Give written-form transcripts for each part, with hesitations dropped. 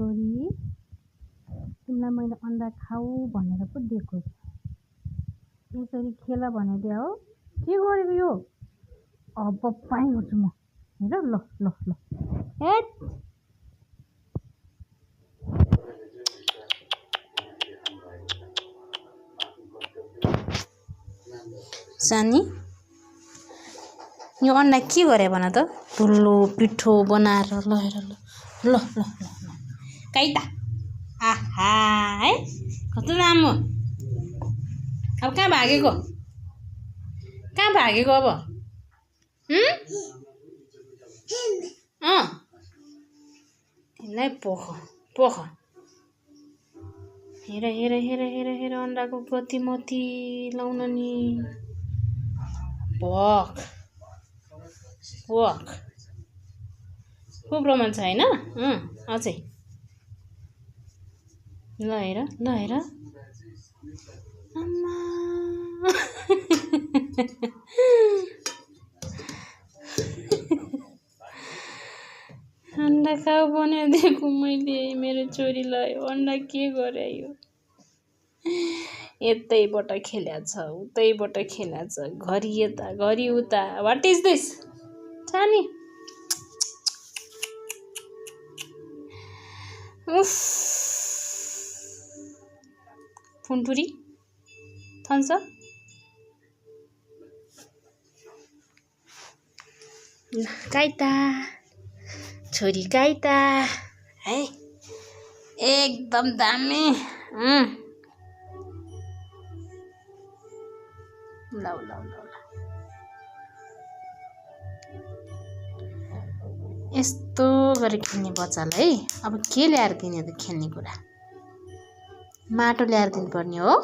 छोरी तिमीलाई मैले अन्डा खाऊ भनेर पो दिएको छु। यसरी खेल भनेको हो। के गरेको यो? अब पाइहाल्छु म। हेर ल ल ल। हेट सानी यो अन्डा के गरे भन त? धुलो पिठो बनाएर ल हेर ल ल ल ल काइता आहा है कस्तो लामो। अब कहाँ भागेको? कहाँ भागेको अब? तिमीलाई पोख पोख। हेर हेर हेर हेर हेर अन्डाको गतिमती लाउन नि। भक भक खुब रोमाञ्च होइन? अझै ल हेर ल हेर। आमा अन्डा खाऊ भनेर दिएको मैले मेरो छोरीलाई अन्डा के गरे यो? यतैबाट खेल्याछ उतैबाट खेल्याछ घरि यता घरि उता। What is this? सानी उफ फुन्टुरी थन्छ। काइता छोरी काइता है एकदम दामी। ल ल ल यस्तो गरेर खेल्ने बच्चालाई अब के ल्याएर दिने त खेल्ने कुरा? माटो ल्याएर दिनुपर्ने हो।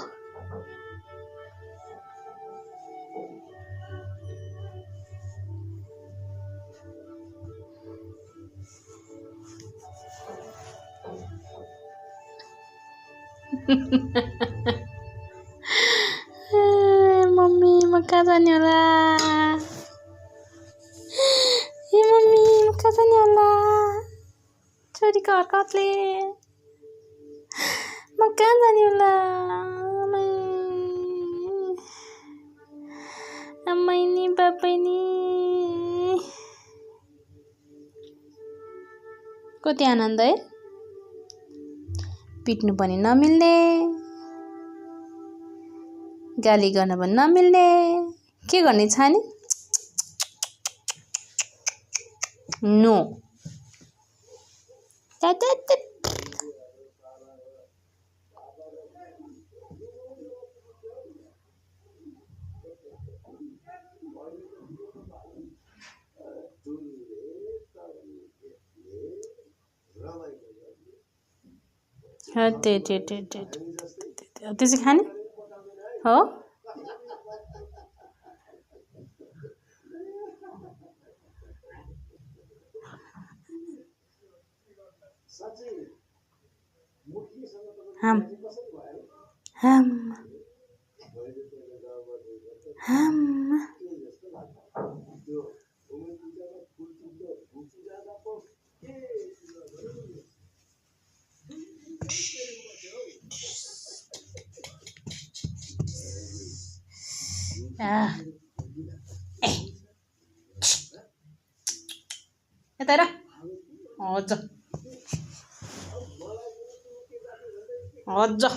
मम्मी म कहाँ जाने होला? ए मम्मी म कहाँ जाने होला? छोरीको हरकतले म कहाँ जाने होला? आमै नि बाबै नि कति आनन्द है। पिट्नु पनि नमिल्ने गाली गर्न पनि नमिल्ने के गर्ने छ नि? नो त्यसै खाने हो। हम हम हम यता हेर। हजुर हजुर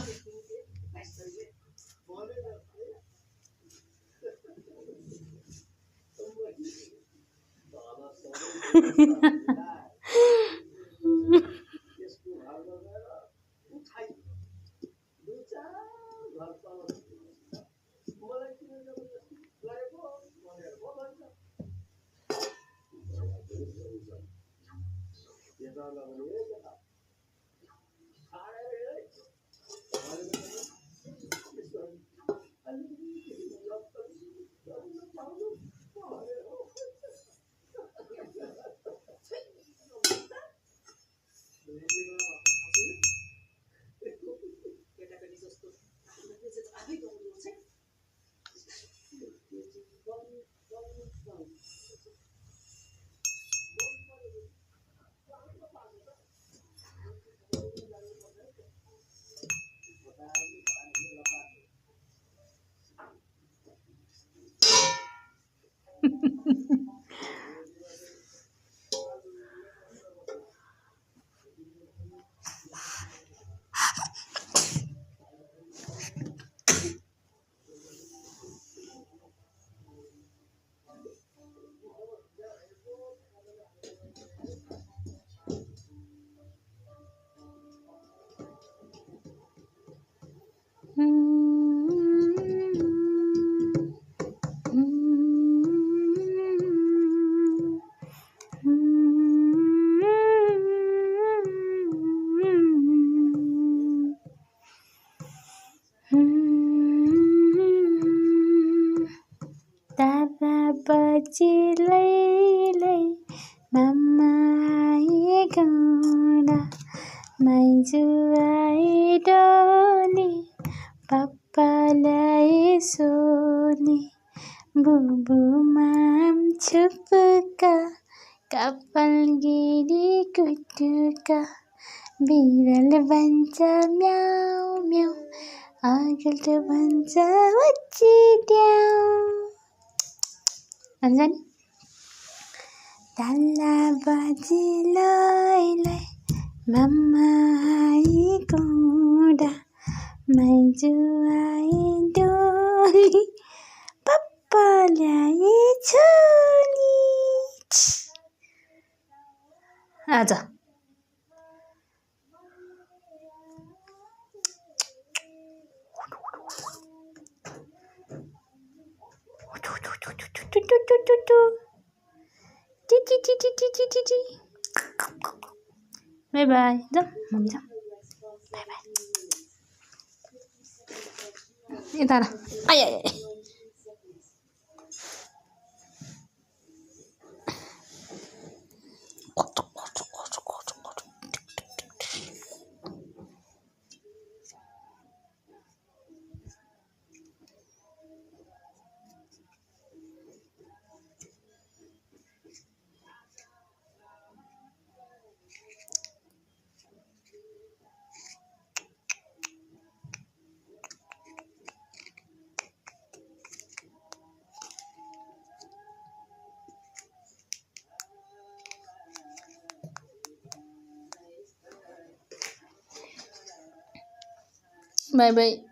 माइजू आए डोली पापालाई सोली बुबु माम छुपका कपाल गिरी कुटुका बिरल भन्छ म्याउ म्याउ आगल्टो भन्छ उचिट्याउ भन्छ नि तल्ला बाजी लाई लाई मम्मा आई गोडा माइजू आई डोली पप्पा ल्याए छोली आजा बाय बाय जा मम्मी जा बाय बाय यता आय आय बाय बाय